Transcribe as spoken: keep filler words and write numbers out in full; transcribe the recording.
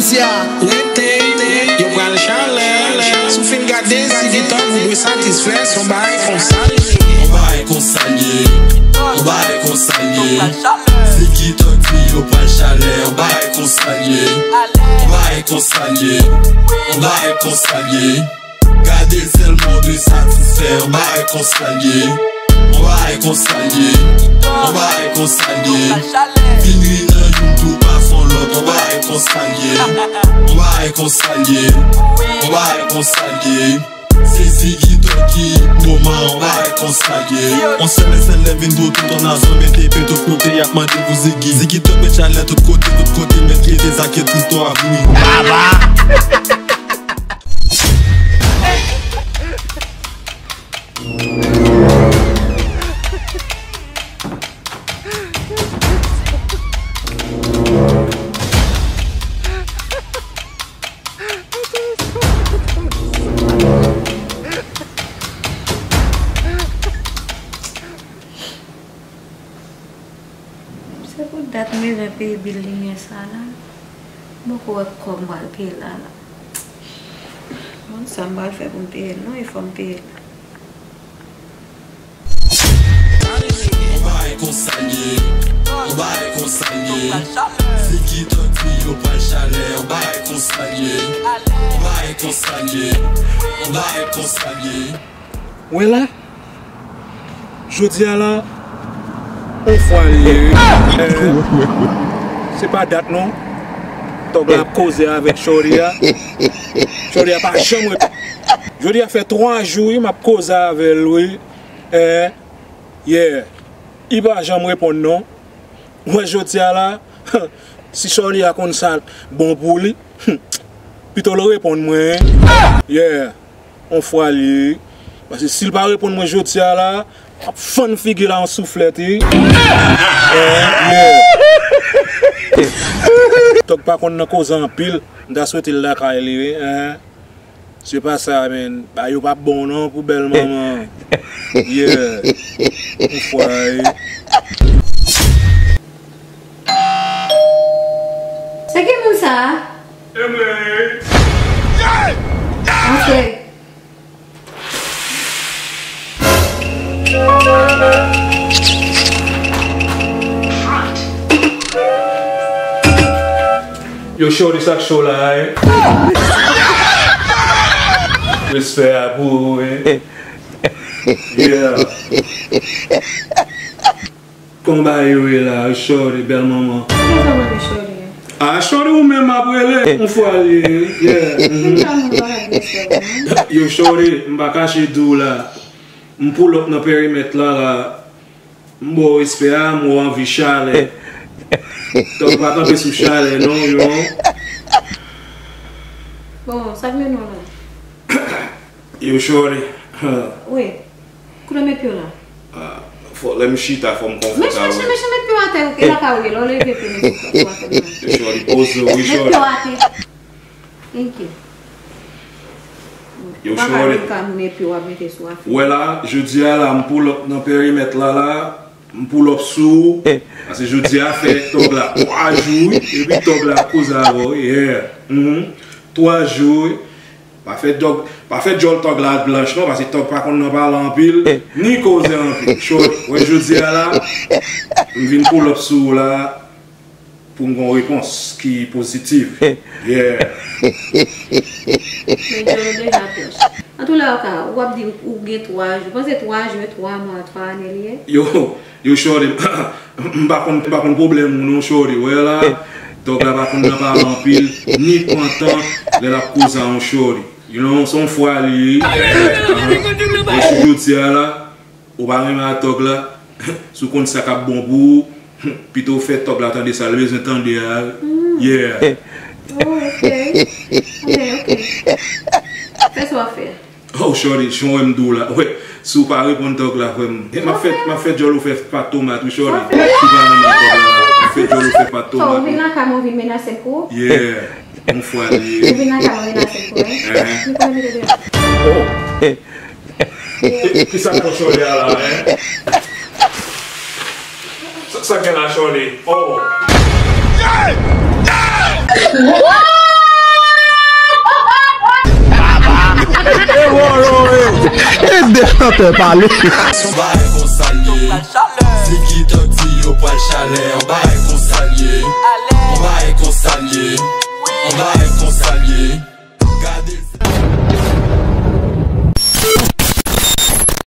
Sya, lete, yo pral chalè. Si w fin gade, si gen tan, ou dwe satisfè, se yon bagay konsa l ye. Yon bagay konsa l ye. Yon bagay konsa l ye. Ziggy Thug di yo pral chalè. Yon bagay konsa l ye. Yon bagay konsa l ye. Yon bagay konsa l ye. Gade sèlman w dwe satisfè. Yon bagay konsa l ye. Yon bagay konsa l ye. Yon bagay konsa l ye. Vin ri nan youn tou pa fon lòt. Yon bagay konsa l ye. Yon bagay konsa l ye. Yon bagay konsa l ye. Se Ziggy Thug ki moman. Yon bagay konsa l ye. On sèl SLM vin pou tout on nazon mete pe tout kote y ap mande pou Ziggy. Ziggy Thug met chalè tout kote, tout kote met lide zake tout to ap vini. Baba! Se pou dat m bezwen peye bil limyè sa la. M poko wè kòb m pral peye la la. Bon, sa m pral fè pou m peye l non, e fò m peye l. Yon bagay konsa l ye, yon bagay konsa l ye. Ziggy Thug di yo pral chalè, yon bagay konsa l ye. Yon bagay konsa l ye, yon bagay konsa l ye. Wè la, jodi a la, on fwa l ye, wi. Eh, se pa dat non. Tòg la ap koze avèk shorty a. Shorty a pa janm rep-, jodi a fè twa jou, wi, m ap koze avè l, wi. Eh, yeah. Li pa janm reponn non. Mwen jodi a la, si shorty a konn sa bon pou li, pito l reponn mwen. Yeah. On fwa l ye. Paske si l pa reponn mwen jodi a la, m ap fann figi l a yon souflèt, wi. Eh, yeah. Tòg pa konn nan koze anpil, m ta swete l lakay li, wi, eh. Se pa sa, men. Bagay yo p ap bon non pou bèl manman. Yeah. On fwa, wi. Se ki moun sa a? E mwen. Antre. Yo, shorty, sa k cho la, hein? Respè a pou ou, hein? Yeah. Kòman bagay yo ye la, shorty, bèl manman? Kisa w rele shorty? Ah, shorty, ou menm m ap rele. On fwa l ye, yeah. Mhm. Yo, shorty, m pa kache di w la. M pull up nan perimèt la, la. M ba w respè a, m wè w anvi chalè. Tòg pa kanpe sou chalè, non, yo. Bon, sa k mennen w la? Yo, shorty. Wi. Kote w met pye w la? Ah, fò, lè m chita, fò m konfòtab. Men chèche, men chèche met pye w atè, e la ka ou ye, lè w leve pye, met pye w atè. Yo, shorty, poze w, wi, shorty. Met pye w atè. Thank you. Yo, shorty. Ou pa ka met pye w ap mete sou afè. Wè la, jodi a la, m pull up nan perimèt la, la. M pull up sou ou. Paske jodi a fè tòg la twa jou, wi. Epi tòg la ap koze avè w, yeah. Mhm. Twa jou, wi. Pa fè djòl, pa fè djòl tòg la blanch non, paske tòg pa konn nan pale anpil, ni koze anpil. Shorty, wè jodi a la, m vin pull up sou ou la pou m gon repons ki pozitiv. Yeah. Men djòl ou deja blanch. Antoulèka, w ap di ou gen twa jou. Panse twa jou, twa mwa, twa ane li ye? Yo, yo, shorty, m pa konn, m pa konn pwoblèm ou non, shorty. Wè la, tòg la pa konn nan pale anpil, ni pran tan lè l ap koze a yon shorty. You know, se yon fwa li ye. Ahan. Wè si jodi a la, ou pa renmen a tòg la, si w konn sa k ap bon pou ou, pito w fè tòg la tande sa l bezwen tande a. Yeah. Oh, ok. Ok, ok. Fè sa w ap fè. Oh, shorty, jan w wè m di w la. Wè, si w pa reponn tòg la, frè m. M ap fè, m ap fè djòl ou fè pat tomat, wi, shorty. Si w pa renmen tòg la, m ap fè djòl ou fè pat tomat. Ou vin lakay mwen, ou vin menase m kou? Yeah. Yon fwa li ye. Ou vin lakay mwen, ou vin menase m kou, wi? Ehe. Vin konnen mete deyò. Oh. Ki, kisa k pran shorty a la, hein? Sa, sa gen la, shorty? Oh. Chantè pale. Yon bagay konsa l ye. Ziggy Dogg di yo pral chalè. Yon bagay konsa l ye. Yon bagay konsa l ye. Yon bagay konsa l ye. Gade l.